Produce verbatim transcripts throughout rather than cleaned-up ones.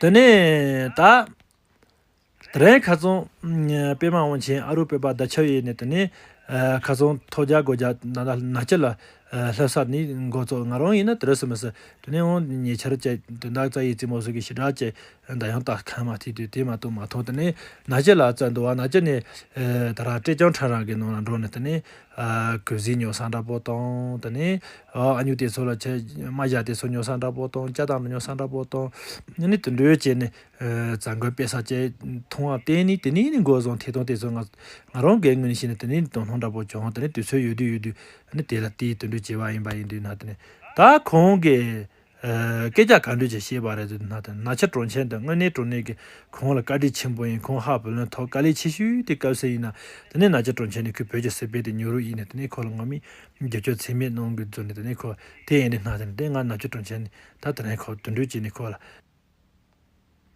དེ་ནས་ད། དེ་རིང་ཁ་སང་། ཨ། པད་མ་དབང་ཆེན་ཨ་རུ་བོད་པ་བརྡ་ཁྱབ་ཡས་ནས་དེ་ནས། ཨ། ཁ་སང་ཐོག་རྒྱག་སྒོ་རྒྱག་ན་ན་ན་སྤྱི་ལ། ཨ། ལྷ་ས་ནས་འགོ་བཙུགས། ང་རང་ཡིན་ན་དེ་རིང་སུ་མི་སྲིད་དེ་ནས་འོང་ཉེ་ཆར་བཅས་དོན་དག་རྩ་ཡི་རྩེད་མོ་སོགས་ཀྱི་ཞེ་དྲག་བཅས་ད་ཡང་ད་ཁ་མ་ཐིག་དུས་དེ་མ་གཏོགས་མ་མཐོང་། དེ་ནས་ན་སྤྱི་ལ་བཙལ་འདུག་བ། ན་སྤྱི་ནས། ཨ། ད་ར་ཀྲེ་ཅང་ཁྲ་ར་གི་ནང་ལ་འགྲོ་ནས་དེ་ནས། ཨ། གོས་གཟིག་ཉོ་ས་འདྲ་པོ་དང་། དེ་ནས། ཨ། ཨ་ཉུ་དེ་ཚོ་ལ་ཆ་རྨ་བྱ་དེ་ཚོ་ཉོ་ས་འདྲ་པོ་དང་། ཅ་དང་ཉོ་ས་འདྲ་པོ་དང་། ཨ་ནི་དེ་འདྲའི་བྱས་ནས། ཨ། རྩ་འགོད་དཔེ་ས་བཅས་མཐོང་བ་བརྟེན་ནས་དེ་ནས་ནི་འགོ་བཟུང་ཐད་གཏོང་དེ་ཚོ་ང་ང་རང་གི་ངོས་ནས་བཤད་ན་དེ་ནས་དོ་སྣང་འདྲ་པོ་བྱུང་། དེ་ནས་དུས་ཚོད་ཡོད་དུས་ཡོད་དུས་ཨ་ནི་དེ་ལ་དེའི་དེ་འདྲའི་བྱས་པ་ཡིན་པ་ཡིན་དུས་ན། དེ་ནས་ད་ཁོང་གིས། ཨ། སྐད་ཆ་ག་འདྲ་ཅིག་བཤད་པ་རེད་ཟེར་ན། དེ་ན་ཆུ་གྲོང་ཁྱེར་འདི་དངོས་གནས་དྲང་གནས་ཀྱི་ཁོང་ལ་བཀའ་དྲིན་ཆེན་པོ་ཡིན། ཁོང་ཧ་བུ་ལོན་ཐོག་དཀའ་ལས་ཆེ་ཤོས་དེ་སྐབས་སུ་ཡིན་ན། དེ་ནས་ན་ཆུ་གྲོང་ཁྱེར་ནས་ཁོས་བོད་ཀྱི་སྲིད་དཔལ་དེ་ཉོ་རོགས་ཡིན་ནས། དེ་ནས་ཁོ་ལ་ངོ་མས་རྒྱབ་སྐྱོར་ཚད་མེད་གནང་གི་བཟོ་ནས། དེ་ནས་ཁོ་དེ་ཡིན་ནས་ན། དེ་ནས་དེ་ང་ན་ཆུ་གྲོང་ཁྱེར་ནས་ད་དེ་རིང་ཁོ་དུད་འགྲོ་བྱས་ནས་ཁོ་ལ།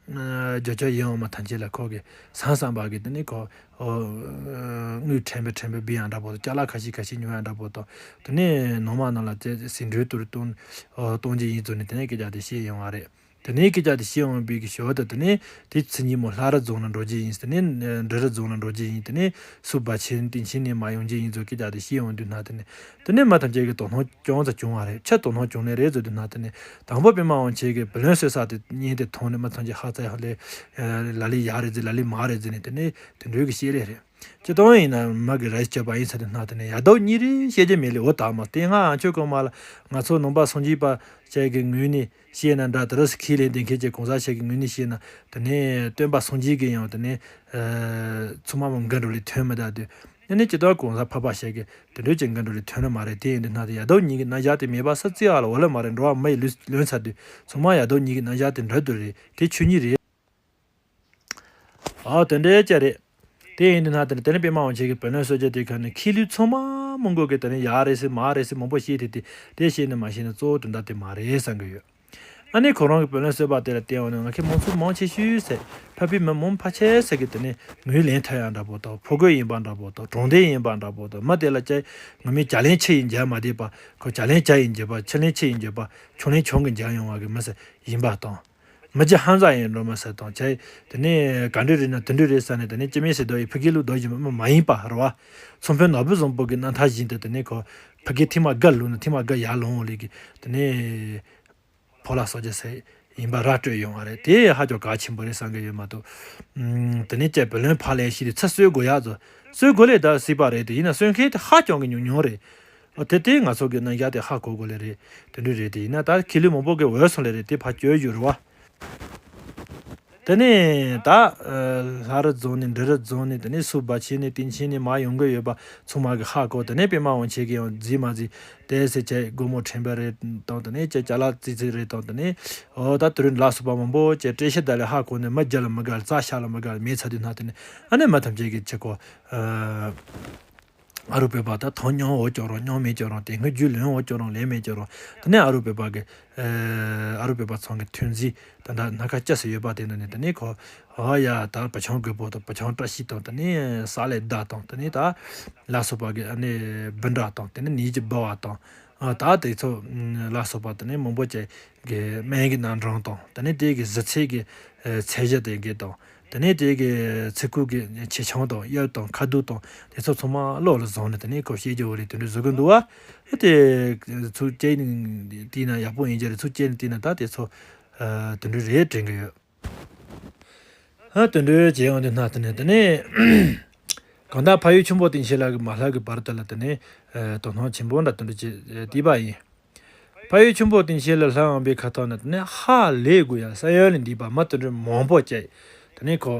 ཨ། རྒྱབ་སྐྱོར་ཡིན་འོང་མ་ཐམས་ཅད་ལ་ཁོ་གི་བཟང་བསམ་པ་གི་དེ་ནས་ཁོ། ཨོ། དངུལ་ཕྲན་བུ་ཕྲན་བུ་སྦས་ཡང་འདྲ་པོ་དང་། ཅ་ལག་ཁ་ཤས་ཁ་ཤས་ཉོ་ཡང་འདྲ་པོ་དང་། དེ་ནས་ནང་མ་ནང་ལ་དེ་ཟིང་འགྲོ་དུར་གཏོང་། ཨོ། གཏོང་རྒྱུ་ཡིན་ཟེར་ནས་དེ་ནས་སྐད་ཆ་དེ་བཤད་ཡོང་བ་རེད། དེ་ནས་སྐད་ཆ་དེ་བཤད་ཡོང་བའི་གི་ཞོར་དུ་དེ་ནས་དེ་ཚེ་ཉིན་མོ་ལྷ་རི་རྫོང་ལ་འགྲོ་རྒྱུ་ཡིན། དེ་ནས་འབྲི་རུ་རྫོང་ལ་འགྲོ་རྒྱུ་ཡིན། དེ་ནས་སུ་བ་ཆེན་སྟེང་ཆེན་ནས་མ་ཡོང་རྒྱུ་ཡིན་ཟེར་སྐད་ཆ་དེ་བཤད་ཡོང་དུས་ན། དེ་ནས་དེ་ནས་མ་ཐམས་ཅད་ཀྱི་དོ་སྣང་ཅུང་ཙམ་བྱུང་བ་རེད། ཆེས་དོ་སྣང་བྱུང་ནི་རེད་ཟེར་དུས་ན། དེ་ནས་དང་པོ་པད་མ་དབང་ཆེན་གྱིས་བུ་ལོན་གསོལ་ས་དེ་བརྙན་དེ་མཐོང་ནས་མ་ཐམས་ཅད་ཧ་ཚ་ཡག་ལས། ལ་ལས་ཡག་རེད་ཟེར། ལ་ལས་མ་རེད་ཟེར་ནས་དེ་ནས་དེ་འདྲའི་གི་བཤད་ལས་རེད། སྤྱིར་བཏང་ཡིན་ན་མི་གི་རེ་སྐྱོབ་པ་ཡིན་ས་དེ་ན། དེ་ནས་ཡག་སྡུག་གཉིས་རེ་བཤད་རྒྱུ་མེད་ལས། འོ་ད་མ་བལྟས། ང་ཨ་མཆོད་གོང་མ་ལ་ང་ཚོ་ནང་པ་སངས་རྒྱས་པ་བཅས་ཀྱི་ངོས་ནས་བཤད་ན་འདྲ། དེ་རུ་ཁས་ལེན་ལྡན་མཁན་གྱི་གང་ཟག་ཞིག་གི་ངོས་ནས་བཤད་ན། དེ་ནས་སྟོན་པ་སངས་རྒྱས་ཀྱི་ཡང་དེ་ནས། ཨ། ཚང་མ་མོ་འགའ་འགྲོ་ལས་ཐོན་མི་ད་དུས། ཨ་ནི་སྤྱིར་བཏང་གང་ཟག་ཕལ་པ་ཞིག་གི་དེ་འདྲའི་ཅིག་འགའ་འགྲོ་ལས་ཐོན་ནི་མ་རེད། དེ་ཡིན་དུས་ན་དེ་ཡག་སྡུག་གཉིས་ཀྱི་རྣམ་གཞག་དེ་མེད་པ་སུ་བརྩི་བ་ལ་འོ་ལེ་མ་རེད། འགྲོ་བ་མི་ཡི་ལུས་ལོན་ཚར་དུས་ཚང་མ་ཡག་སྡུག་གཉིས་ཀྱི་རྣམ་གཞག་དེ་འདྲ་དུ་རེད། དེ་ཆོས་ཉིད་རེད། ཨ། དེ་འདྲའི་ཅིག་རེད། དེ་ཡིན་དུས་ན་དེ་ནས་དེ་ནས་པད་མ་དབང་ཆེན་གྱིས་བུ་ལོན་གསོལ་རྒྱུ་དེ་ཁ་ནས་ཁས་ལེན་ཚང་མ་མང་པོ་གིས་དེ་ནས་ཡག་རེད་ཟེར་མ་རེད་ཟེར་མང་པོ་བཤད་དེ། དེ་དེ་བཤད་ནས་མ་བཤད་ནས་གཙོ་བོ་དོན་དག་དེ་མ་རེད་བསམ་གི་ཡོད། ཨ་ནི་ཁོ་རང་གི་བུ་ལོན་གསོལ་བ་དེ་ལ་བལྟས་འོང་ན། ང་ཁྱེད་མང་ཚོགས་མང་ཆེ་ཤོས་ཟེར། ཕ་བུའི་མི་མང་ཕལ་ཆེར་ཟེར་གི་དེ་ནས་ངོས་ལེན་ཐུབ་ཡག་འདྲ་པོ་དང་། ཕོ་རྒོད་ཡིན་པ་འདྲ་པོ་དང་། དྲང་བདེན་ཡིན་པ་འདྲ་པོ་དང་། མི་དེ་ལ་ཅིག་ངོ་མའི་བརྒྱ་ལན་ཕྱིར་ཡིན་འཇལ་མ་བསྡད་པ། ཁོ་བརྒྱ་ལན་བརྒྱ་ཡིན་འཇལ་བ། ཕྱིར་ལན་ཕྱིར་ཡིན་འཇལ་བ། ཆུང་ལན་ཆུང་གི་འཇལ་ཡོང་བ་གི་མི་ཟེར་ཡིན་པ་དང་། མི་རྒྱུ་ཧམ་ཟ་ཡིན་འགྲོ་མི་ཟེར་དང་། ཅིག་དེ་ནས་ག་འདྲ་རེད་ན་དེ་འདྲ་རེད་ཟེར་ནས། དེ་ནས་སྐྱེ་དམན་ཟེར་དོ་ཡི་ཕ་གི་ལུགས་དོ་བཞིན་མི་མ་ཡིན་པ་རེད་བ། ཚོང་དཔོན་ནོར་བུ་བཟང་པོ་གི་རྣམ་ཐར་བཞིན་དུ། དེ་ནས་ཁོ་ཕ་གི་ཐེངས་མ་དགའ་ལུགས་ན་ཐེངས་མ་དགའ་ཡར་ལོང་ལས་གི། དེ་ནས་ཕོ་ལ་སོགས་ཀྱི་ཟེར་ཡིན་པ་ར་སྤྲོད་ཡོང་བ་རེད། དེ་ཧ་ཅང་གལ་ཆེན་པོ་རེད་བསམ་གི་ཡོད་མ་གཏོགས། ཨམ། དེ་ནས་ཅིག་བུ་ལོན་ཕར་ལེན་ཤེས་དུས་ཚུར་གསོལ་དགོས་ཡག་ཚོ་གསོལ་དགོས་ལས་ད་སྲིད་པ་རེད། དེ་ཡིན་ན་གསོལ་མཁན་དེ་ཧ་ཅང་གི་ཉུང་ཉུང་རེད། འོ་དེ་དེ་ང་ཚོ་གི་རྣམ་གཞག་དེ་ཧ་གོ་དགོས་ལེ་རེད། དེ་འདྲ་རེད། དེ་ཡིན་ན་ད་ཁས་ལེན་མང་པོ་གི་འོས་སོང་ལེ་རེད། དེ་ཕར་བཅོས་བསྒྱུར་བ། དེ་ནས་ད། ཨ། ལྷ་རི་རྫོང་ནས་འབྲི་རུ་རྫོང་ནས། དེ་ནས་སུ་བ་ཆེན་ནས་སྟེང་ཆེན་ནས་མར་ཡོང་གི་ཡོད་པ་ཚང་མ་གི་ཧ་གོ། དེ་ནས་པད་མ་དབང་ཆེན་གི་ཡང་རྫིས་མ་རྫིས་དེ་ཟེར་བྱས། སྒོར་མོ་ཕྲན་བུ་རེད་དང་། དེ་ནས་ཅིག་ཅ་ལག་ཙི་ཙི་རེད་དང་། དེ་ནས་འོ་ད་དེ་རིང་ལ་སོགས་པ་མང་པོ་ཅིག་བཀྲ་ཤིས་བདེ་ལེགས་ཧ་གོ་ནས། མི་རྒྱ་ལ་མི་དགའ། རྩ་ཤ་ལ་མི་དགའ། མེད་ཚར་དུས་ན། དེ་ནས་ཨ་ནི་མི་ཐམས་ཅད་ཀྱི་ཅིག་གོ། ཨ། ཨ་རུ་བོད་པ་ད་ཐང་སྙོམས་འོ་ཅོག་རང་སྙོམས་མེད་ཅོག་རང་། དེ་སྔ་རྒྱུ་ལོན་འོ་ཅོག་རང་ལེན་མེད་ཅོག་རང་། དེ་ནས་ཨ་རུ་བོད་པ་གི། ཨ། ཨ་རུ་བོད་པ་ཚང་གི་ཐོན་རྫས་ད་ད་སྣ་ཁ་སྐྱ་སེ་ཡོད་པ་དེ་འདྲ་ནས། དེ་ནས་ཁོ། ཨ་ཡ། ད་བུ་ཆུང་རྒོད་པོ་དང་། བུ་ཆུང་བཀྲ་ཤིས་དང་། དེ་ནས་ས་ལེ་ཟླ་དང་། དེ་ནས་ད་ལ་སོགས་པ་གི་ཨ་ནི་བུ་འདྲ་དང་། དེ་ནས་ནི་ཅི་བུ་བ་དང་། ཨ། ད་དེ་ཚོ་ལ་སོགས་པ་དེ་ནས་མང་པོ་ཅིག་གི་སྨན་གྱི་རྣམ་གྲངས་དང་། དེ་ནས་དེ་གི་གཟི་ཚད་ཀྱི་ཚད་གཞི་དེ་གི་དང་། དེ་ནས་དེ་གི་ཚི་གུ་གི་ཆེ་ཆུང་དང་། གཡབ་དང་ཁ་དོག་དང་། དེ་ཚོ་ཚང་མ་བློ་ལ་བཟུང་ནས། དེ་ནས་ཁོ་བཤད་རྒྱུ་བོ་ལས་དེ་འདྲ་བཟོ་གི་འདུག་བ། དེ་ཚུར་བཅད་ནས་བལྟས་ན་ཡག་པོ་ཡིན་རྒྱུ་རེད། ཚུར་བཅད་ནས་བལྟས་ན་ད་དེ་ཚོ་དེ་འདྲ་རེད་དྲན་གི་ཡོད། ཨ། དེ་འདྲ་བྱས་ཡོང་དུས་ན། དེ་ནས་དེ་ནས་གང་ལྟར་ཕ་ཡུལ་ཆུ་འབོག་སྟེང་ཆེན་ལ་གི་མ་ལྷག་གི་བར་དུ་ལ་དེ་ནས་དོ་སྣང་ཆེན་པོ་འདྲ་དེ་འདྲ་བྱས་བལྟས་པ་ཡིན། ཕ་ཡུལ་ཆུ་འབོག་སྟེང་ཆེན་ལ་ལྷག་འོང་པའི་ཁ་ཐོག་ན། དེ་ནས་ཧ་ལས་དགོས་ཡ་ས་ཡོད་ལས་འདས་པ་མ་དེ་འདྲ་མང་པོ་བཅས། དེ་ནས་ཁོ་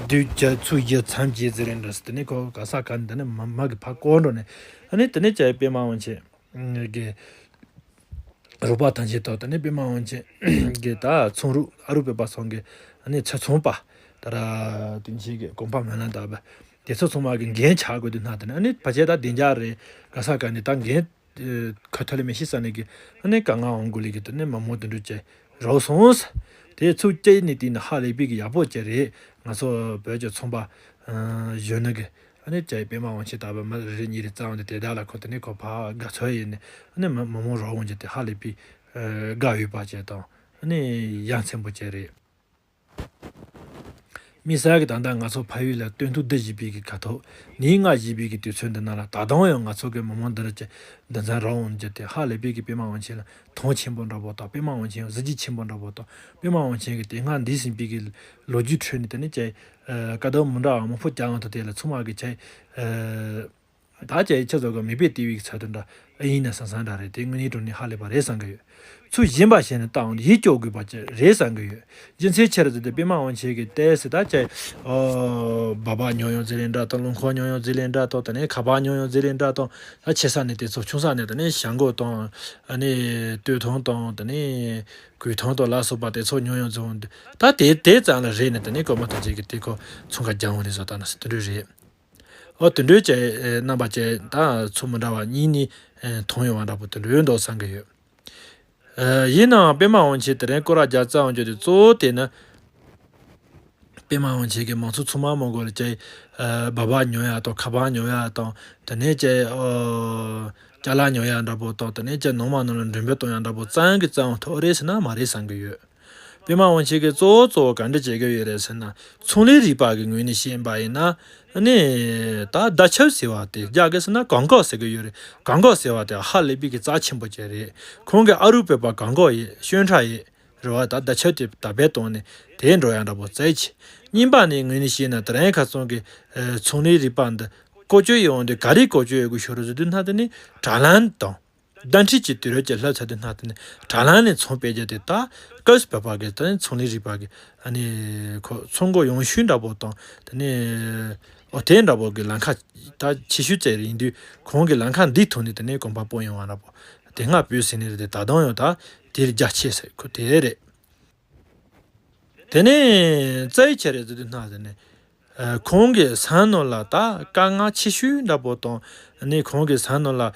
འདུས་བྱས་ཚུལ་བཞི་མཚམས་བཅད་ཟེར་རེད་འདྲ་ཟེར། དེ་ནས་ཁོ་ག་ས་ག་ནས་དེ་ནས་མ་མ་གི་ཕར་བསྐོར་འགྲོ་ནས། ཨ་ནི་དེ་ནས་བཅས་པད་མ་དབང་ཆེན་གི་རོགས་པ་ཐམས་ཅད་དང་། དེ་ནས་པད་མ་དབང་ཆེན་གི་ད་ཚོང་རུ་ཨ་རུ་བོད་པ་ཚང་གི་ཨ་ནི་ཚོ་ཚོང་པ་ད་ར་དེ་ཆེན་གི་གོང་འཕེལ་སྨོན་ལམ་འདབ་པ་དེ་ཚོ་ཚང་མ་གི་འགན་ཆགས་དགོས་དུས་ན། དེ་ནས་ཨ་ནི་ཕལ་ཆེར་ད་བདེ་འཇགས་རེད། ག་ས་ག་ནས་ད་འགན་ཁ་ཐོ་ལེ་མི་ཤི་ས་ནས་གི་ཨ་ནི་དཀའ་ངལ་འོང་དགོས་ལས་གི། དེ་ནས་མི་མང་དུ་འགྲོ་བྱས་རོགས་སོང་། དེ་ཚུགས་སྐྱེས་ནས་དེ་ནི་ཧ་ལས་པའི་གི་ཡག་པོ་ཅིག་རེད། ང་ཚོ་བོད་ཀྱི་ཚོང་པ་གཞོན་ནུ་གི་ཨ་ནི་ཅིག་པད་མ་དབང་ཆེན་ལྟ་བུ་མི་རེ་གཉིས་རེ་བཙལ་འོང་དུས། དེ་དག་ལ་ཁོ་དེ་ནས་ཁོ་ཕར་དགའ་ཚོར་ཡིན་ནས། ཨ་ནི་མི་མི་མང་རོགས་འོང་རྒྱུ་དེ་ཧ་ལས་པའི་དགའ་འོས་པ་ཅིག་དང་། ནི་ཡ་མཚན་པོ་ཅིག་རེད། དམིགས་བསལ་གྱི་ད་ལྟ་ང་ཚོ་ཕ་ཡུལ་ལ་སྟོན་ཐོག་བསྡུ་བཞིན་པའི་གི་ཁ་ཐོག་ཉེར་ལྔ་བཞིན་པའི་གི་དུས་ཚོད་འདི་ནང་ལ་ད་དུང་ཡང་ང་ཚོ་གི་མི་མང་འདི་རུ་ཅིག་འདི་ཚང་རང་འོང་རྒྱུ་དེ་ཧ་ལས་པའི་གི་པད་མ་དབང་ཆེན་ལ་མཐོང་ཆེན་པོ་འདྲ་པོ་དང་པད་མ་དབང་ཆེན་གཟི་བརྗིད་ཆེན་པོ་འདྲ་པོ་དང་པད་མ་དབང་ཆེན་གི་དེ་སྔ་འདས་ཟིན་པའི་གི་ལོ་རྒྱུས་ཁྲོད་ནས་དེ་ནི་ཅིག་དཀའ་སྡུག་མི་འདྲ་བ་མང་པོ་བསྐྱལ་འོང་དུས་དེ་ལ་ཚང་མ་གི་ཅིག་ད་ཅིག་ཁྱེད་ཚོ་གི་མིག་དཔེ་བལྟས་པའི་ཚད་དུ་འདྲ་ཨེ་ཡིན་ན་བསམ་བསམ་འདྲ་རེད། དེ་དངོས་གནས་དྲང་གནས་ཧ་ལས་པ་རེད་བསམ་གི་ཡོད། ཚུལ་གཞན་པ་བཤད་ན་ཏང་ཡིད་སྐྱོ་དགོས་པ་ཅིག་རེད་བསམ་གི་ཡོད། རྒྱུ་མཚན་ཆེ་རུ་ཟེར་ཏེ་པད་མ་དབང་ཆེན་གྱི་ལྟས་སུ་ད་ཅིག་ཨོ་སྦག་སྦག་ཉོ་ཡོང་ཟེར་ལེ་འདྲ་དང་རླངས་འཁོར་ཉོ་ཡོང་ཟེར་ལེ་འདྲ་དང་དེ་ནས་ཁ་པར་ཉོ་ཡོང་ཟེར་ལེ་འདྲ་དང་ད་ཆེ་ས་ནས་དེ་ཚོ་ཆུང་ས་ནས་དེ་ནས་བྱ་མགོ་དང་ཨ་ནི་སྟོད་ཐུང་དང་དེ་ནས་གོས་ཐུང་དང་ལ་སོགས་པ་དེ་ཚོ་ཉོ་ཡོང་ཚོ་ད་དེ་དེ་ཙམ་ལ་རེད་ནས་དེ་ནས་གོ་མ་ཐག་ཅིག་གི་དེ་ཁོ་ཚོང་ཁ་རྒྱག་འོང་རེད་བཟོ་ལྟ་ན་སི་དེ་འདྲ་རེད། ཨོ་དེ་འདྲའི་ཅིག་རྣམ་པ་ཅིག་ད་ཚོ་མི་འདྲ་བ་གཉིས་ནི་མཐོང་ཡོང་བ་འདྲ་པོ་དེ་འདྲའི་འདུག་བསམ་གི་ཡོད། ཡིན་ནའང་པད་མ་དབང་ཆེན་དེ་རིང་སྐོར་ར་རྒྱག་རྩ་འོང་རྒྱུ་དེ་གཙོ་བོ་དེ་ནི་པད་མ་དབང་ཆེན་གྱི་མང་ཚོགས་ཚང་མ་མང་པོ་ལ་ཅིག་སྦག་སྦག་ཉོ་ཡ་དང་ཁ་པར་ཉོ་ཡ་དང་དེ་ནས་ཅིག་ཅ་ལག་ཉོ་ཡ་འདྲ་པོ་དང་དེ་ནས་ཅིག་ནང་མ་ནང་ལ་མགྲོན་འབོད་གཏོང་ཡ་འདྲ་པོ་རྩ་འགི་རྩ་འོང་ཐོག་རེད་ཟེར་ན་མ་རེད་བསམ་གི་ཡོད། པད་མ་དབང་ཆེན་གྱིས་གཙོ་བོ་གཙོ་བོ་ག་འདྲ་བྱེད་ཀྱི་ཡོད་རེད་ཟེར་ན། ཚོང་ལས་རིག་པ་གི་ངོས་ནས་བཤད་པ་ཡིན་ན། ནི། ད་བརྡ་ཁྱབ་ཟེར་བ་དེ་རྒྱ་སྐད་ཟེར་ན་གོང་འོག་ཟེར་གྱི་ཡོད་རེད། གོང་འོག་ཟེར་བ་དེ་ཧ་ལས་པའི་གི་རྩ་ཆེན་པོ་ཅིག་རེད། ཁོང་གི་ཨ་རུ་བོད་པ་གོང་འོག་ཡིན་ཤོན་ཁྲག་ཡིན། རེད་བ། ད་བརྡ་ཁྱབ་དེ་དར་སྤེལ་བཏང་ནས་དེ་འགྲོ་ཡ་འདྲ་པོ་རྩ་ཆེ། གཉིས་པ་ནས་ངོས་ནས་བཤད་ན་དེ་རིང་ཁ་སང་གི་ཚོང་ལས་རིག་པ་འདི་བཀོལ་སྤྱོད་ཡོང་དུས་ག་རེ་བཀོལ་སྤྱོད་ཡོད་དགོས་ཤོར་རེད་ཟེར་དུས་ན་དེ་ནི་དྲ་ལམ་དང་། བརྡ་འཕྲིན་གྱི་དུས་རབས་ཀྱི་ལྷ་ཚ་དུས་སྣང་དེ་ནི་དྲ་ལམ་ནས་ཚོང་སྤེལ་རྒྱུ་དེ་ད་སྐབས་སུ་བབ་པ་གི་ད་ནི་ཚོང་ལས་རིག་པ་གི་ཨ་ནི་ཁོ་ཚོང་སྒོ་ཡོང་ཤུལ་འདྲ་པོ་དང་དེ་ནི་ཨོ་དེ་འདྲ་པོ་གི་ལམ་ཁ་ད་ཆེ་ཤོས་བཙལ་ཡིན་དུས་ཁོང་གི་ལམ་ཁ་འདི་ཐོག་ནས་དེ་ནི་གོམ་པ་སྤོ་ཡོང་བ་འདྲ་པོ་དེ་སྔ་བོད་ཟེར་ནི་རེད་དེ་ད་དུང་ཡང་ད་དེ་རྒྱ་ཆེ་ཟེར་ཁོ་དེ་རེད། དེ་ནས་རྩ་ཡི་ཆེ་རེད་ཟེར་དུས་སྣང་དེ་ནས། ཁོང་གི་ས་ནང་ལ་ད་དཀའ་ངལ་ཆེ་ཤོས་འདྲ་པོ་དང་ནི་ཁོང་གི་ས་ནང་ལ་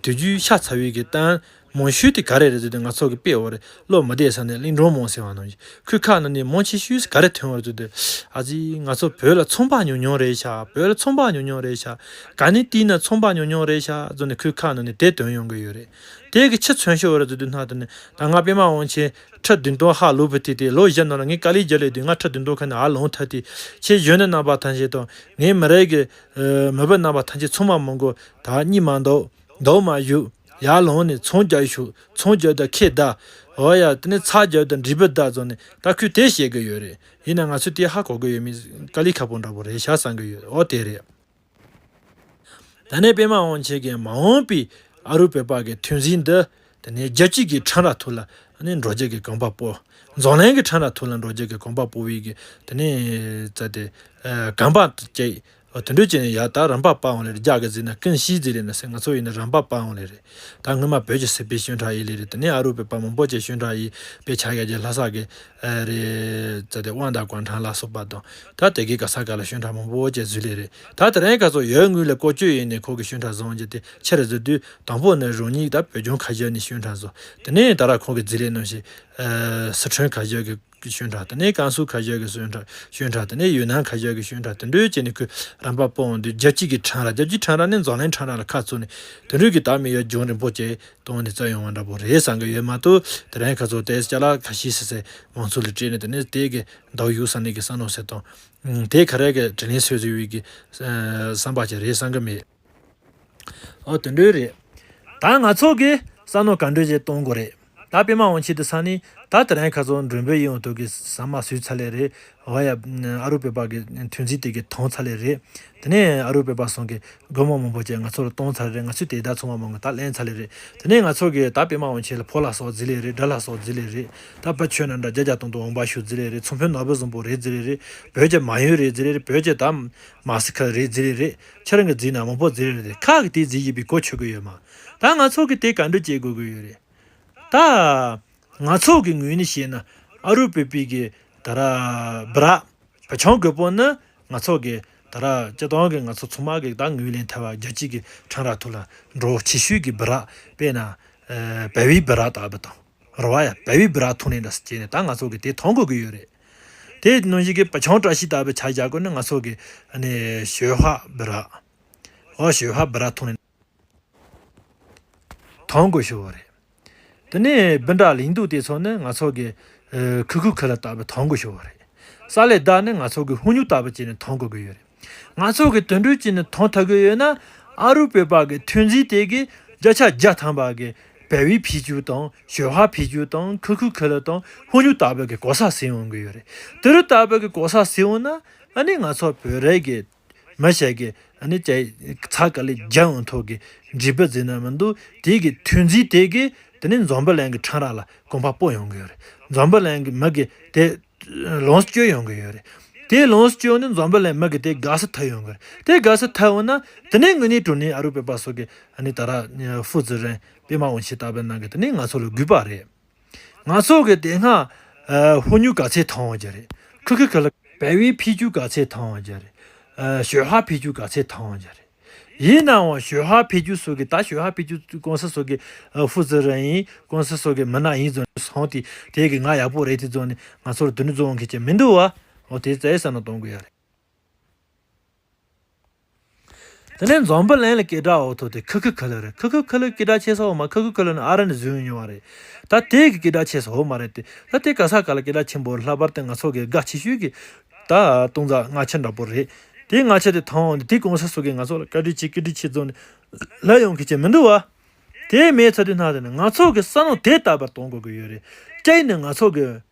དུས་རྒྱུན་ཤ་ཚ་བའི་གི་གཏམ་མང་ཤོས་དེ་ག་རེ་རེད་ཟེར་དུས་ང་ཚོ་གི་དཔེ་འོ་རེད་བློ་མི་བདེ་ས་ནས་གླིང་སྒྲུང་མང་ཟེར་བ་ནང་བཞིན་ཁོའི་ཁ་ནང་ནས་མང་ཆེ་ཤོས་ག་རེ་ཐོན་བ་རེད་ཟེར་དུས་ཨ་ཙི་ང་ཚོ་བོད་ལ་ཚོང་པ་ཉུང་ཉུང་རེད་ཤག་བོད་ལ་ཚོང་པ་ཉུང་ཉུང་རེད་ཤག་ག་ནས་བལྟས་ན་ཚོང་པ་ཉུང་ཉུང་རེད་ཤག་ཟེར་ནས་ཁོའི་ཁ་ནང་ནས་དེ་ཐོན་ཡོང་གི་ཡོད་རེད། དེ་གི་ཕྱི་མཚོན་ཤོར་བ་རེད་ཟེར་དུས་སྣང་དེ་ནས་ད་ང་པད་མ་དབང་ཆེན་ཁྲི་བདུན་སྟོང་ཧ་ལོ་བུ་དེ་དེ་ལོ་བཞི་ནང་ལ་ངས་དཀའ་ལས་བརྒྱབ་ལས་དུས་ང་ཁྲི་བདུན་སྟོང་ཁ་ནས་ཨ་ལོང་ཐ་དེ་ཁྱེད་གཞོན་ནུ་རྣམ་པ་ཐམས་ཅད་དང་ངའི་མི་རིགས་ཀྱི་མི་བུ་རྣམ་པ་ཐམས་ཅད་ཚང་མ་མང་གོ་ད་གཉིད་མ་འདོག་འདོག་མ་བཞུགས་ཡར་ལོང་ནས་ཚོང་རྒྱག་ཤོག་ཚོང་རྒྱག་ད་ཁེ་ད་འོ་ཡ་དེ་ནས་ཚ་རྒྱག་ད་འབྲས་བུ་ད་ཚོ་ནས་ད་ཁོས་དེ་བཤད་གི་ཡོད་རེད། ཡིན་ན་ང་ཚོས་དེ་ཧ་གོ་གི་ཡོད་མེད་དཀའ་ལས་ཁག་པོ་འདྲ་པོ་རེད་ཤག་བསམ་གི་ཡོད། འོ་དེ་རེད། ད་ནས་པད་མ་དབང་ཆེན་གྱིས་མ་འོངས་པའི་ཨ་རུ་བོད་པ་གི་ཐོན་རྫས་འདི་དེ་ནས་རྒྱལ་སྤྱི་གི་ཁྲོམ་ར་ཐོག་ལ་ནས་འགྲོ་རྒྱུ་གི་གོམ་པ་སྤོ། འཛམ་གླིང་གི་ཁྲོམ་ར་ཐོག་ལ་འགྲོ་རྒྱུ་གི་གོམ་པ་སྤོ་བའི་གི་དེ་ནས་ཙ་དེ་གོམ་པ་བཅད་དེ་འདྲ་བྱས་ནས་ཡ་ད་རམ་པ་སྤར་འོང་ལེ་རྒྱ་གི་ཟེར་ན་ཀུན་ཤིས་ཟེར་ལེ་ན་ཟེར་ང་ཚོ་ཡིན་ན་རམ་པ་སྤར་འོང་ལེ་རེད། ད་སྔོན་མ་བོད་ཀྱི་སྲིད་པའི་ཤོན་ཁྲག་ཡིན་ལེ་རེད། དེ་ནས་ཨ་རུ་བོད་པ་མང་པོ་ཅིག་ཤོན་ཁྲག་ཡིན་པའི་ཆ་ཡ་གྱི་ལྷ་ས་གི་རེད་ཙ་དེ་དབང་དང་གོང་ཁྲང་ལ་སོགས་པ་དང་ད་དེ་གའི་ག་ས་ག་ལ་ཤོན་ཁྲག་མང་པོ་ཅིག་བཟོས་ལེ་རེད། ད་དེ་རིང་ག་ཚོ་ཡོད་དངུལ་ལ་བཀོལ་སྤྱོད་ཡིན་ནས་ཁོ་གི་ཤོན་ཁྲག་བཟོ་རྒྱུ་དེ་ཆེ་རུ་བཟོ་དུས་དང་པོ་ནས་རང་ཉིད་ད་བོད་ལྗོངས་ཁ་བཞག་ནས་ཤོན་ཁྲག་བཟོ། དེ་ནས་ད་ར་ཁོང་གི་རྫི་ལས་རྣམ་ཤེས་སི་ཁྲོན་ཁ་བཞག་གི་ཤོན་ཁྲག་དེ་ནས་ཀན་སུའུ་ཁ་བཞག་གི་ཤོན་ཁྲག་ཤོན་ཁྲག་དེ་ནས་ཡུན་ནན་ཁ་བཞག་གི་ཤོན་ཁྲག་དེ་འདྲ་བྱས་ནས་ཁོས་རམ་པ་སྤོ་འོང་དུས་རྒྱལ་སྤྱི་གི་ཁྲོམ་ར་རྒྱལ་སྤྱིའི་ཁྲོམ་ར་ནས་འཛམ་གླིང་ཁྲོམ་ར་ལ་ཁ་བཙུམ་ནས་དེ་འདྲ་གི་ད་མི་ཡོད་ལྗོངས་རིན་པོ་ཆེ། གཏོང་ནས་བཙལ་ཡོང་བ་འདྲ་པོ་རེད་བསམ་གི་ཡོད་མ་གཏོགས་དེ་རིང་ཁ་ཚོ་དེ་ཅ་ལག་ཁ་ཤས་ཟེར་ཟེར་མང་ཚོགས་ལ་སྤྲད་ནས་དེ་ནས་དེ་གི་འདང་ཡོད་བསམ་ནས་གི་བསམ་བློ་ཟེར་དང་དེ་ག་རེ་གི་དྲིན་ལན་གསོས་ཟེར་བའི་གི་བསམ་པ་ཅིག་རེད་བསམ་གི་མེད། ཨོ་དེ་འདྲ་རེད། ད་ང་ཚོ་གི་བསམ་བློ་ག་འདྲ་ཞིག་གཏོང་དགོས་རེད། ད་པད་མ་དབང་ཆེན་དེ་ས་ནས་ད་དེ་རིང་ཁ་ཚོ་མགྲོན་འབོད་ཡོང་དུས་གི་ཟ་མ་ཟོས་ཚར་ལེ་རེད། འོ་ཡ། ཨ་རུ་བོད་པ་གི་ཐོན་རྫས་དེ་གི་ཐོན་ཚར་ལེ་རེད། དེ་ནས་ཨ་རུ་བོད་པ་སོང་གི་སྒོར་མོ་མང་པོ་ཅིག་ང་ཚོ་ལ་གཏོང་ཚར་རེད། ང་ཚོས་དེ་ད་ཚང་མ་མང་གི་ད་ལེན་ཚར་ལེ་རེད། དེ་ནས་ང་ཚོ་གི་ད་པད་མ་དབང་ཆེན་ལ་ཕོ་ལྷ་སོགས་རྫི་ལེ་རེད། དགྲ་ལྷ་སོགས་རྫི་ལེ་རེད། ད་བུ་ཁྱོད་ན་འདྲ་རྒྱ་རྒྱ་སྟོང་སྟོང་འོང་པ་ཤུགས་རྫི་ལེ་རེད། ཚོང་དཔོན་ནོར་བུ་བཟང་པོ་རེད་རྫི་ལེ་རེད། བོད་ཀྱི་མ་ཡུན་རེད་རྫི་ལེ་རེད། བོད་ཀྱི་ད་མ་སི་ཁ་རེད་རྫི་ལེ་རེད། ཁྱེད་རང་གི་རྫི་ན་མང་པོ་རྫི་ལེ་རེད། ཁག་གི་དེ་རྫི་ཡིན་པའི་གོ་ཆོད་གི་ཡོད་མ། ད་ང་ཚོ་གི་དེ་ག་འདྲ་བྱེད་དགོས་གི་ཡོད་རེད། ད་ང་ཚོ་གི་ངོས་ནས་བཤད་ན་ཨ་རུ་པི་པི་གི་ད་ར་བི་ར་བི་ཆང་དགོས་པོ་ནི་ང་ཚོ་གི་ད་ར་སྤྱི་བཏང་གི་ང་ཚོ་ཚང་མ་གི་ད་ངོས་ལེན་ཐེ་བ་རྒྱལ་སྤྱི་གི་ཁྲང་ར་ཐུ་ལ་འགྲོ་ཆེ་ཤོས་གི་བི་ར་དཔེར་ན་བལ་བའི་བི་ར་ལྟ་བུ་དང་ར་བ་ཡ་བལ་བའི་བི་ར་ཐུང་ནས་འདྲ་སྐྱེས་ནས་ད་ང་ཚོ་གི་དེ་མཐོང་དགོས་གི་ཡོད་རེད། དེ་ནང་བཞིན་གི་བི་ཆང་བཀྲ་ཤིས་ལྟ་བུ་ཆ་བཞག་དགོས་ན་ང་ཚོ་གི་ཨ་ནི་ཞོལ་ཧ་བི་ར་ཨོ་ཞོལ་ཧ་བི་ར་ཐུང་ནས་མཐོང་དགོས་ཤོ་བ་རེད། དེ་ནས་སྦིན་དྲ་ལིང་ཏུ་དེ་ཚོ་ནི་ང་ཚོ་གི་ཁུ་ཁུ་ཁུ་ལ་ལྟ་བུ་མཐོང་དགོས་ཤོག་བ་རེད། ས་ལེ་ད་ནི་ང་ཚོ་གི་ཧུ་ཉུ་ལྟ་བུ་བྱས་ནས་མཐོང་དགོས་ཀྱི་ཡོད་རེད། ང་ཚོ་གི་དུད་འགྲོ་བྱས་ནས་མཐོང་ཐུབ་ཀྱི་ཡོད་ན། ཨ་རུ་བོད་པ་གི་ཐོན་རྫས་དེ་གི་བརྒྱ་ཆ་བརྒྱ་ཐམ་པ་གི་བལ་བའི་ཕི་ཅུ་དང་ཞོལ་ཧྭ་ཕི་ཅུ་དང་ཁུ་ཁུ་ཁུ་ལ་དང་ཧུ་ཉུ་ལྟ་བུ་གི་གོ་ས་ཟིན་ཡོང་གི་ཡོད་རེད། དེ་རུ་ལྟ་བུ་གི་གོ་ས་ཟིན་འོང་ན། ཨ་ནི་ང་ཚོ་བོད་རིགས་གི་མི་ཞིག་གིས་ཨ་ནི་ཅའི་ཚ་ག་ལེ་རྒྱ་ཡོང་ཐོག་གི་འབྲས་བུ་ཟེར་ན་མི་འདུག་དེ་གི་ཐོན་རྫས་དེ་གི་དེ་ནི་འཛམ་བུ་གླིང་གི་ཕྲེང་ར་ལ་གོམ་པ་སྤོ་ཡོང་གི་ཡོད་རེད། འཛམ་བུ་གླིང་གི་མི་གི་དེ་ལོངས་སྤྱོད་ཡོང་གི་ཡོད་རེད། དེ་ལོངས་སྤྱོད་ནི་འཛམ་བུ་གླིང་མི་གི་དེ་དགའ་ས་ཐོབ་ཡོང་གི་རེད། དེ་དགའ་ས་ཐོབ་འོང་ན་དེ་ནི་དངོས་གནས་དྲང་གནས་ཨ་རུ་བོད་པ་ཚོ་གི་ཨ་ནི་ད་ར་ཧྥུ་ཙི་རན་པད་མ་དབང་ཆེན་ལྟ་བུ་ནང་གི་དེ་ནི་ང་ཚོ་ལ་དགོས་པ་རེད། ང་ཚོ་གི་དེ་སྔ་ཧུ་ཉུ་ག་ཚད་ཐོན་ཡོང་གི་རེད། ཁུ་ཁུ་ཁུ་ལ་བལ་བའི་ཕི་ཅུ་ག་ཚད་ཐོན་ཡོང་གི་རེད། ཞོལ་ཧྭ་ཕི་ཅུ་ག་ཚད་ཐོན་ཡོང་གི་རེད། ཡིན་ནའང་ཞོལ་ཧྭ་ཕི་ཅུ་སོགས་ཀྱི་ད་ཞོལ་ཧྭ་ཕི་ཅུ་ཀུང་སི་སོགས་ཀྱི་ཧྥུ་ཙི་རན་ཡིན་ཀུང་སི་སོགས་ཀྱི་མི་སྣ་ཡིན་ཟོ་ནས་སོང་དེ་དེ་གི་ང་ཡག་པོ་རེད་དེ་ཟོ་ནས་ང་ཚོར་དུ་ནི་བཟོ་འོང་མཁན་ཅིག་མི་འདུག་བ། འོ་དེ་ཙའི་ས་ན་གཏོང་དགོས་ཡ་རེད། དེ་ནས་འཛམ་བུ་གླིང་ལ་སྐད་གྲགས་འོ་ཐོག་དེ་ཁུ་ཁུ་ཁུ་ལ་རེད། ཁུ་ཁུ་ཁུ་ལ་སྐད་གྲགས་ཆེ་ས་འོ་མ་ཁུ་ཁུ་ཁུ་ལ་ནི་ཨ་ར་ནས་བཟོས་མྱོང་བ་རེད། ད་དེ་གི་སྐད་གྲགས་ཆེ་ས་འོ་མ་རེད་དེ། ད་དེ་ག་ས་ག་ལ་སྐད་གྲགས་ཆེན་པོ་ལྷག་པར་དུ་ང་ཚོ་གི་དགའ་ཆེ་ཤོས་ཀྱི་ད་སྟོང་རྩ་སྔ་ཕྱི་འདྲ་པོ་རེད། དེ་སྔ་ཕྱི་དེ་ཐང་འོང་དེ་དེ་ཀུང་སི་སོགས་ཀྱིས་ང་ཚོ་ལ་བཀའ་དྲིན་ཆེ་བཀའ་དྲིན་ཆེ་བཟོ་ནས་ལ་ཡོང་མཁན་ཅིག་མི་འདུག་བ། དེ་མེད་ཚ་དུས་སྣང་དེ་ནི་ང་ཚོ་གི་ས་ནང་དེ་ལྟ་བུར་གཏོང་དགོས་ཀྱི་ཡོད་རེད། གཅིག་ནི་ང་ཚོ་གི་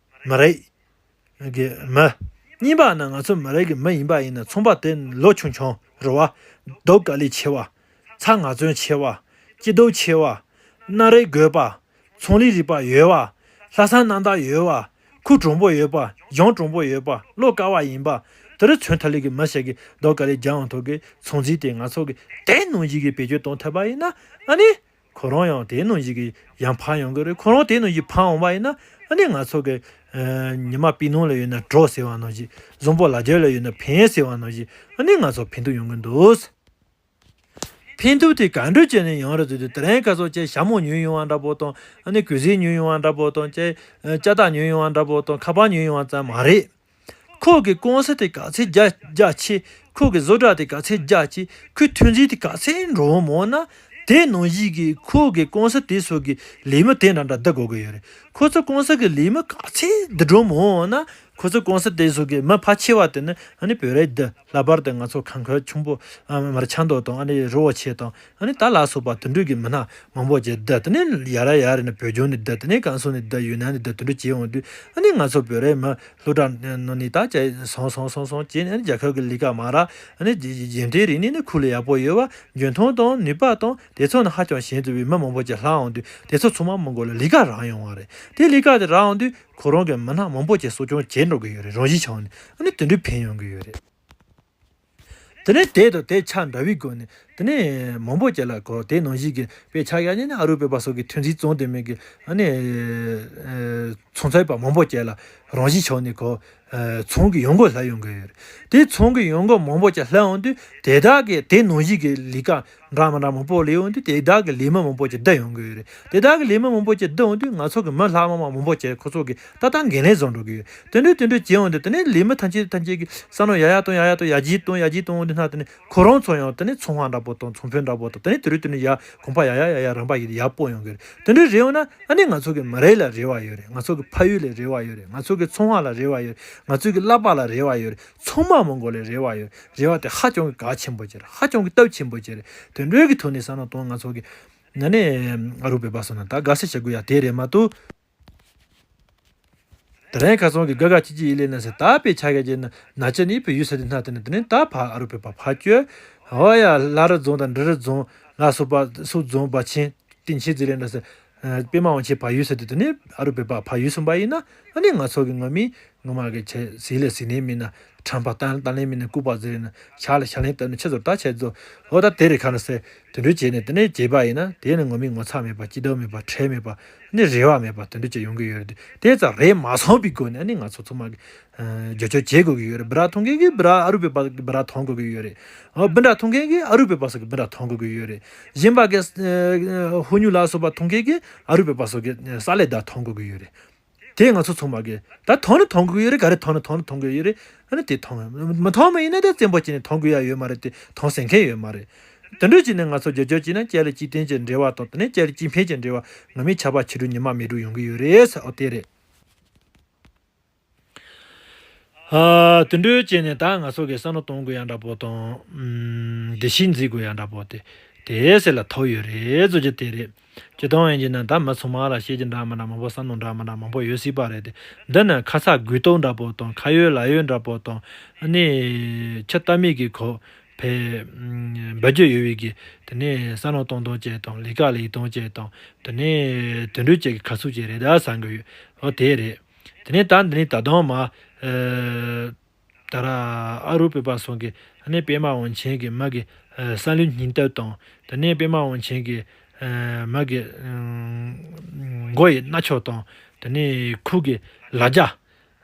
མི་རིགས་གི་མི། གཉིས་པ་ནི་ང་ཚོ་མི་རིགས་ཀྱི་མི་ཡིན་པ་ཡིན་ན་ཚོང་པ་དེ་ལོ་ཆུང་ཆུང་རེད་བ། རྡོ་དཀའ་ལས་ཆེ་བ། ཚྭ་ངར་བརྩོན་ཆེ་བ། སྐྱིད་སྡུག་ཆེ་བ། སྣ་རེ་རྒོད་པ། ཚོང་ལས་རིག་པ་ཡོད་བ། ལྷག་བསམ་རྣམ་དག་ཡོད་བ། ཁུ་དྲང་པོ་ཡོད་པ། གཞུང་དྲང་པོ་ཡོད་པ། བློ་དཀར་བ་ཡིན་པ། དེ་རུ་ཚོན་ཐ་ལི་གི་མི་ཞིག་གིས་རྡོ་དཀའ་ལས་རྒྱག་འོང་ཐོག་གི་ཚོང་རྫས་དེ་ང་ཚོ་གི་དེ་ནང་བཞིན་གྱི་བེད་སྤྱོད་གཏོང་ཐུབ་པ་ཡིན་ན། ཨ་ནི། ཁོ་རང་ཡང་དེ་ནང་བཞིན་གྱི་ཡར་འཕར་ཡོང་གི་རེད། ཁོ་རང་དེ་ནང་བཞིན་འཕར་འོང་བ་ཡིན་ན། ཨ་ནི་ང་ཚོ་གི་ཨ་ཉི་མ་པི་ནང་ལ་ཡོད་ན་གྲོགས་ཟེར་བ་ནང་བཞིན། བཟང་པོ་ལ་རྒྱ་ལ་ཡོད་ན་ཕན་ཟེར་བ་ནང་བཞིན། ཨ་ནི་ང་ཚོ་ཕན་ཐོགས་ཡོང་གི་འདུག་ཕན་ཐོགས་དེ་ག་འདྲ་བྱས་ནས་ཡོང་རེད་ཟེར་དུས། དེ་རིང་ཁ་སང་ཅིག་ཞྭ་མོ་ཉོས་ཡོང་བ་འདྲ་པོ་དང་། ཨ་ནི་གོས་གཟན་ཉོས་ཡོང་བ་འདྲ་པོ་དང་། ཅིག་ཅ་ལག་ཉོས་ཡོང་བ་འདྲ་པོ་དང་། ཁ་པར་ཉོས་ཡོང་བ་ཙམ་མ་རེད། ཁོ་གི་ཀུང་སི་དེ་ག་ཚད་རྒྱ་རྒྱ་ཆེ། ཁོ་གི་བཟོ་གྲྭ་དེ་ག་ཚད་རྒྱ་ཆེ། ཁོའི་ཐོན་རྫས་དེ་ག་ཚད་འགྲོ་འོང་མོ་ན། དེ་ནང་བཞིན་གྱི་ཁོ་གི་ཀུང་སི་དེ་ཚོ་གི་ལས་མི་དེ་འདྲ་འདྲ་བསྡུ་དགོས་ཀྱི་ཡོད་རེད། ཁོ་ཚོ་ཀུང་སི་གི་ལས་མི་ག་ཚད་འདི་འགྲོ་མོ་ན། ཁོ་ཚོ་ཀུང་སི་དེ་ཚོ་གི་མི་ཕལ་ཆེ་བ་དེ་ནི་ཨ་ནི་བོད་རིགས་འདི། ལྷག་པར་དུ་ང་ཚོ་ཁམས་ཁུལ་ཆུང་པོ་ཨ་མར་ཆབ་མདོ་དང་། ཨ་ནི་རི་བོ་ཆེ་དང་། ཨ་ནི་ད་ལ་སོགས་པ་དེ་འདྲ་གི་མི་སྣ་མང་པོ་ཅིག་བསྡུ། དེ་ནས་ཡར་ཡར་ནས་བོད་ལྗོངས་ནས་བསྡུ། དེ་ནས་ཀན་སུའུ་ནས་བསྡུ། ཡུན་ནན་ནས་བསྡུ། དེ་འདྲ་བྱས་འོང་དུས། ཨ་ནི་ང་ཚོ་བོད་རིགས་མི་སློབ་གྲྭ་ནང་ནས་ད་ཅིག་སོང་སོང་སོང་སོང་བྱས་ནས། ཨ་ནི་རྒྱལ་ཁབ་ཀྱི་ལས་ཀ་མ་རག་ཨ་ནི་རྒྱུན་མཐུད་རིག་གནས་ནི་ཁོ་ལ་ཡག་པོ་ཡོད་བ། འཇོན་ཐང་དང་ནུས་པ་དང་དེ་ཚོ་ནི་ཧ་ཅང་ཞན་ཚུལ་བའི་མི་མང་པོ་ཅིག་ལྷག་འོང་དུས། དེ་ཚོ་ཚང་མ་མི་མགོ་ལ་ལས་ཀ་རག་ཡོང་བ་རེད། དེ་ལས་ཀ་དེ་རག་འོང་དུས་ཁོ་རང་གི་མི་སྣ་མང་པོ་ཅིག་གསོ་སྐྱོང་བྱས་འགྲོ་གི་ཡོད་རེད། རང་བཞིན་ཆགས་ནས་ཨ་ནི་དེ་འདྲའི་ཕན་ཡོང་གི་ཡོད་རེད། དེ་ནས་དེ་དང་དེ་ཆ་འདྲ་བའི་སྒོ་ནས། དེ་ནས་མང་པོ་ཅིག་ལ་གོ། དེ་ནང་བཞིན་གྱི་དཔེ་ཆ་བཞག་ནས་ནི་ཨ་རུ་བོད་པ་སོགས་ཀྱི་ཐོན་རྫས་བཙོང་དེ་མིན་གྱི་ཨ་ནི་ཚོང་ཚོང་པ་མང་པོ་ཅིག་ལ་རང་བཞིན་ཆགས་ནས་གོ། ཚོང་གི་ཡོང་སྒོ་ལྷག་ཡོང་གི་ཡོད་རེད། དེ་ཚོང་གི་ཡོང་སྒོ་མང་པོ་ཅིག་ལྷག་འོང་དུས། དེ་དག་གི་དེ་ནང་བཞིན་གྱི་ལས་ཀ་འདྲ་མི་འདྲ་མང་པོ་ལས་འོང་དུས། དེ་དག་གི་ལས་མི་མང་པོ་ཅིག་བསྡུ་ཡོང་གི་ཡོད་རེད། དེ་དག་གི་ལས་མི་མང་པོ་ཅིག་བསྡུ་འོང་དུས། ང་ཚོ་གི་མི་ལྷག་མ་མ་མང་པོ་ཅིག་ཁོ་ཚོ་གི་ཏག་ཏག་འགན་ལེན་བཟོ་འགྲོ་གི་ཡོད། དེ་འདྲ་དེ་འདྲ་བྱས་འོང་དུས། དེ་ནས་ལས་མི་ཐམས་ཅད་ཐམས་ཅད་ཀྱིས་བསམ་བློ་ཡར་ཡར་གཏོང་ཡར་ཡར་གཏོང་ཡར་རྒྱས་གཏོང་ཡར་རྒྱས་གཏོང་འོང་དུས་ན། དེ་ནས་ཁོ་རང་ཚོ་ཡང་དེ་ནས་ཚོང་པ་འདྲ་པོ་དང་ཚོང་དཔོན་འདྲ་པོ་དང་། དེ་ནས་དེ་འདྲ་དེ་འདྲ་ཡར་གོམ་པ་ཡར་ཡར་ཡར་ཡར་རིམ་པ་ཡར་ཡར་སྤོ་ཡོང་གི་རེད། དེ་འདྲ་རེད་འོང་ན། ཨ་ནི་ང་ཚོ་གི་མི་རིགས་ལ་རེ་བ་ཡོད་རེད། ང་ཚོ་གི་ཕ་ཡུལ་ལ་རེ་བ་ཡོད་རེད། ང་ཚོ་གི་ཚོང་པ་ལ་རེ་བ་ཡོད་རེད། ང་ཚོ་གི་བསླབ་པ་ལ་རེ་བ་ཡོད་རེད། ཚང་མ་མང་པོ་ལ་རེ་བ་ཡོད། རེ་བ་དེ་ཧ་ཅང་གི་གལ་ཆེན་པོ་ཅིག་རེད། ཧ་ཅང་གི་སྟོབས་ཆེན་པོ་ཅིག་རེད། དེ་འདྲའི་གི་ཐོག་ནས་བསམ་བློ་གཏོང་། ང་ཚོ་གི་ཨ་ནི་ཨ་རུ་བོད་པ་སོགས་ནང་ད་དགའ་བསུ་བྱེད་དགོས་ཡ་དེ་རེད་མ་གཏོགས། དེ་རིང་ཁ་སང་གི་དགའ་དགའ་སྐྱིད་སྐྱིད་ཡིན་ལེ་ན་ཟེར། ད་དཔེ་ཆ་བཞག་བྱས་ན་ན་ཅི་ནས་བོད་ཡུལ་ས་དེ་སྣ་དེ་ནས། དེ་ནས་ད་ཕར་ཨ་རུ་བོད་པ་ཕར་བསྐྱོད། ཨོ་ཡ། ལྷ་རི་རྫོང་དང་འབྲི་རུ་རྫོང་ལ་སོགས་པ་སོགས། རྫོང་འབའ་ཆེན་སྟེང་ཆེན་ཟེར་ལེ་འདྲ་ཟེར། ཨ་པད་མ་དབང་ཆེན་ཕར་ཡུལ་ས་དེ། དེ་ནས་ཨ་རུ་བོད་པ་ཕར་ཡུལ་སོང་པ་ཡིན་ན། ཨ་ནི་ང་ཚོ་གི་ངོ་མི་ངོ་མ་གི་ཆེ་ཟིལ་ལ་ཟིལ་ནས་མིན་ན། ཁྲམ་པ་ཏང་ཏང་ལེན་མིན་ན། ལྐུགས་པ་ཟེར་ན་ཤ་ལ་ཤ་ལེན་བཏབ་ནས་ཆེ་ཚོར་ད་ཆེ་ཚོ། འོ་ད་དེ་རེད་ཁ་ན་ཟེར། དེ་འདྲ་བྱས་ནས་དེ་ནས་བྱས་པ་ཡིན་ན། དེ་ནི་ངོ་མི་ངོ་ཚ་མེད་པ། སྐྱིད་སྡུག་མེད་པ། ཁྲེལ་མེད་པ། ནི་རེ་བ་མེད་པ། དེ་འདྲ་བྱས་ཡོང་གི་ཡོད་རེད། དེ་ཙམ་རེད་མ་སོང་པའི་སྒོ་ནས། ཨ་ནི་ང་ཚོ་ཚང་མ་གི་ཨ་བསྒྱུར་བཅོས་བྱེད་དགོས་ཀྱི་ཡོད་རེད། སྦི་རག་འཐུང་མཁན་གྱིས་སྦི་རག་ཨ་རུ་བོད་པ་གི་སྦི་རག་འཐུང་དགོས་ཀྱི་ཡོད་རེད། ཨ་སྦིན་དྲ་འཐུང་མཁན་གྱིས་ཨ་རུ་བོད་པ་སོགས་ཀྱི་སྦིན་དྲ་འཐུང་དགོས་ཀྱི་ཡོད་རེད། གཞན་པ་གི་ཨ་ཧུ་ཉུ་ལ་སོགས་པ་འཐུང་མཁན་གྱིས་ཨ་རུ་བོད་པ་སོགས་ཀྱི་ས་ལེ་ད་འཐུང་དགོས་ཀྱི་ཡོད་རེད། དེ་ང་ཚོ་ཚང་མ་གིས་ད་འཐུང་ནི་འཐུང་དགོས་ཀྱི་ཡོད་རེད། ག་རེ་འཐུང་ནི་འཐུང་ནི་འཐུང་དགོས་ཀྱི་ཡོད་རེད། ཨ་ནི་དེ་འཐུང་། མི་འཐུང་མ་ཡིན་ན་དེ་བཙན་པོ་བྱས་ནས་འཐུང་དགོས་ཡ་ཡོད་མ་རེད་དེ། འཐུང་ཟེར་མཁན་ཡོད་མ་རེད། དེ་འདྲ་བྱས་ནས་ང་ཚོ་བསྒྱུར་བཅོས་བྱས་ན་སྐྱེ་ལ་སྐྱེ་ལྡན་གྱི་འབྲེལ་བ་དང་དེ་ནས་སྐྱེ་ལ་སྐྱེ་འཕེལ་གྱི་འབྲེལ་བ་ངོ་མའི་ཁྱབ་པ་ཆེ་དྲགས་ཉི་མ་མེད་དྲགས་ཡོང་གི་ཡོད་རེད་ཟེར། འོ་དེ་རེད། ཨ། དེ་འདྲ་བྱས་ནས་ད་ང་ཚོ་གི་བསམ་བློ་གཏོང་དགོས་ཡག་འདྲ་པོ་དང་། ཨམ། འདུ་ཤེས་འཛིན་དགོས་ཡག་འདྲ་པོ་དེ་དེ་ཟེར་ལ་ཐུག་ཡོད་རེད་ཟེར་རྒྱུ་དེ་རེད། སྤྱིར་བཏང་ཡིན་གྱི་ན་ད་མི་ཚང་མ་ལ་བཤད་རྒྱུ་འདྲ་མི་འདྲ་མང་པོ། བསམ་མནོ་འདྲ་མི་འདྲ་མང་པོ་ཡོད་སྲིད་པ་རེད་དེ། འདི་ནི་ཁ་ཚ་དགོས་གཏུགས་འདྲ་པོ་དང་ཁ་ཡོད་ལག་ཡོད་འདྲ་པོ་དང་། ཨ་ནི་ཁྱི་ལྟ་མི་གི་གོ་བའི་འབད་རྒྱུ་ཡོད་པའི་གི་དེ་ནས་བསམ་བློ་གཏོང་སྟངས་བཅས་དང་ལས་ཀ་ལས་སྟངས་བཅས་དང་དེ་ནས་དེ་འདྲ་བཅས་ཀྱི་ཁ་ཚུགས་བཅས་རེད་ད་བསམ་གི་ཡོད། འོ་དེ་རེད། དེ་ནས་ད་འདི་ནས་ད་དུང་མ། ཨ། ད་ར་ཨ་རུ་པའི་པ་སོང་གི་ཨ་ནི་པད་མ་དབང་ཆེན་གྱི་མ་གི་ཨ་བསམ་བློའི་སྙིང་སྟོབས་དང་། དེ་ནས་པད་མ་དབང་ཆེན་གྱི་ཨ་མ་གི་ཨ་མགོ་ཡི་རྣ་ཆོག་དང་། དེ་ནས་ཁོ་གི་ལ་རྒྱ།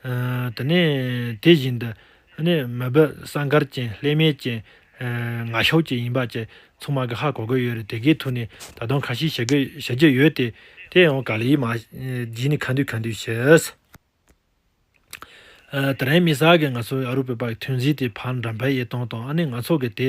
ཨ། དེ་ནས་དེ་བཞིན་དུ་ཨ་ནི་མི་བུ་བསམ་དཀར་ཅན་ལྷད་མེད་ཅན། ཨ། ངར་ཤུགས་ཅན་ཡིན་པ་བཅས་ཚང་མ་གི་ཧ་གོ་གི་ཡོད་རེད། དེ་གའི་ཐོག་ནས་ད་དུང་ཁ་ཤས་བཤད་གི་བཤད་རྒྱུ་ཡོད་དེ། དེ་ཡང་ག་ལེ་མ་རྗེས་ནས་ཁ་འདོན་ཁ་འདོན་བྱས། ཨ། དེ་རིང་མི་ས་གི་ང་ཚོ་ཨ་རུ་པའི་པ་གི་ཐོན་རྫས་དེ་ཕར་འགྲེམས་སྤེལ་ཡེད་སྟངས་དང་། ཨ་ནི་ང་ཚོ་གི་དེ་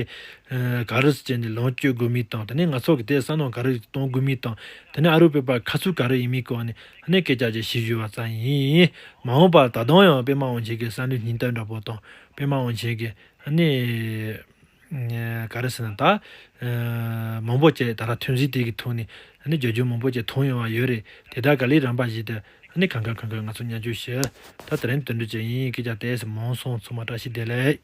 ཨ་ག་རེ་བྱས་ནས་ལོངས་སྤྱོད་དགོས་མིན་དང་། དེ་ནས་ང་ཚོ་གི་དེ་བསམ་བློ་ག་རེ་གཏོང་དགོས་མིན་དང་། དེ་ནས་ཨ་རུ་པའི་པ་གི་ཁ་ཚུགས་ག་རེ་ཡིན་མིན་སྐོར་ནས་ཨ་ནི་སྐད་ཆ་ཅིག་བཤད་ཞུས་པ་ཙམ་ཡིན། མ་འོངས་པར་ད་དུང་ཡང་པད་མ་དབང་ཆེན་གྱི་བསམ་བློའི་སྙིང་སྟོབས་འདྲ་པོ་དང་། པད་མ་དབང་ཆེན་གྱི་ཨ་ནི་ག་རེ་ཟེར་ན་ད། ཨ། མང་པོ་བཅས་ད་ར་ཐོན་རྫས་དེ་གི་ཐོག་ནས་ཨ་ནི་བསྒྱུར་བཅོས་མང་པོ་བཅས་ཐོན་ཡོང་བ་ཡོད་རེད། དེ་དག་ག་ལེ་རིམ་པ་བཞིན་དུ་ཨ་ནི་གང་ག་གང་ག་ང་ཚོ་མཉམ་སྤྱོད་བྱེད། ད་དེ་རིང་དེ་འདྲ་བཅས་ཡིན། སྐད་ཆ་དེ་ཙམ་མང་སོང་། ཚང་མ་བཀྲ་ཤིས་བདེ་ལེགས།